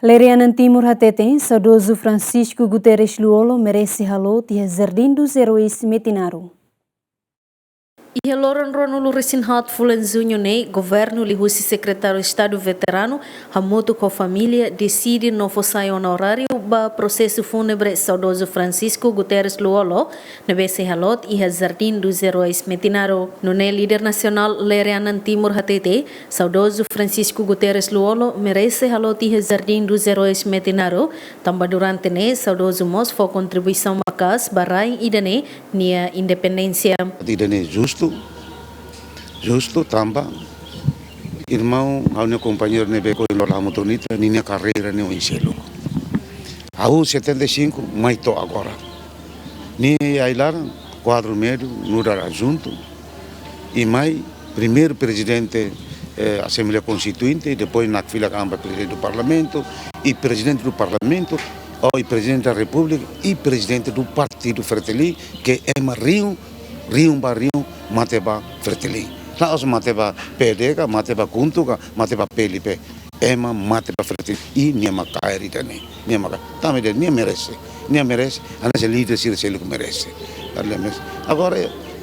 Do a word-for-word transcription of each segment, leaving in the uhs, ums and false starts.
Lere Anan Timur hateten, saudozu Francisco Guterres Lú-Olo merese haloot iha Jardim dos Heróis Metinaro. Iha loron ruanulu-resin-haat fulan Juñu ne'e, governu liuhusi Sekretáriu Estadu Veteranu, hamutuk ho família, deside no fó sai onoráriu ba prosesu fúnebre saudozu Francisco Guterres Lú-Olo, ne'ebé sei haloot iha Jardim dos Heróis Metinaro. Nune'e líder nasionál Lere Anan Timur hateten, saudozu Francisco Guterres Lú-Olo merese haloot iha Jardim dos Heróis Metinaro, tanba durante ne'e saudozu mós fó kontribuisaun maka'as ba rain ida-ne'e nia independénsia. Ida-ne'e justu, justu tanba irmaun, ha'u-nia kompañeiru ne'ebé ohin loron hamutuk ho ita, ninia karreira ne'e oin seluk. Hahú setenta e cinco, mai to'o agora. Nia iha ai-laran, kuadru médiu, nu'udar adjuntu. I mai, primeiru prezidente, eh, Asembleia Konstituinte, depois nakfilak an ba prezidente do Parlamentu, i prezidente do Parlamentu, ou i prezidente da Repúblika, i prezidente do Partidu Fretilin, ke ema riun, riun ba riun, mate ba Fretilin. La'ós mate ba P D ka, mate ba KHUNTO ka, mate ba PLP. Ema mate ba Fretilin, i nia mak kaer ida-ne'e, nia mak kaer. Tanba ida-ne'e nia merese, nia merese, hanesan líder sira seluk merese. Nia merese. Agora,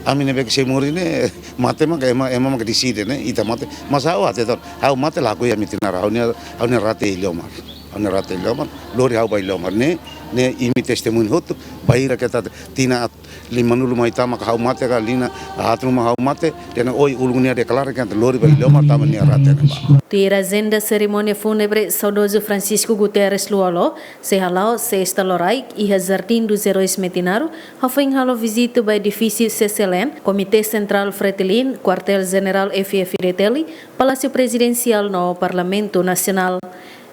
ami ne'ebé ke sei moris ne'e, mate mak ema, ema mak deside, ne'e, ita mate. Mas ha'u hateten, ha'u mate lakohi iha Metinaro, ha'u-nia, ha'u-nia rate iha Iliomar. Ha'u-nia rate iha Iliomar, lori ha'u ba Iliomar. Ne'e, ne'e imi testemuña hotu, bainhira keta tinan limanulu mai tama ka ha'u mate ka liman haatnulu mai ha'u mate, dehan oi uluk nia deklara katak lori ba Iliomar tanba nia rate ne'ebá. Tuir ajenda, serimónia fúnebre saudozu Francisco Guterres Lú-Olo sei hala'o sesta loraik iha Jardim dos Heróis Metinaro, hafoin halo vizita ba edifísiu CCLN, Komité Sentrál Fretilin, Kuartél Jenerál F-FDTL, Palásiu Prezidensiál no Parlamentu Nasionál.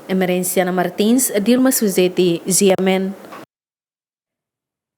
Emerenciana Martins, Dilma Suzeti, G M N.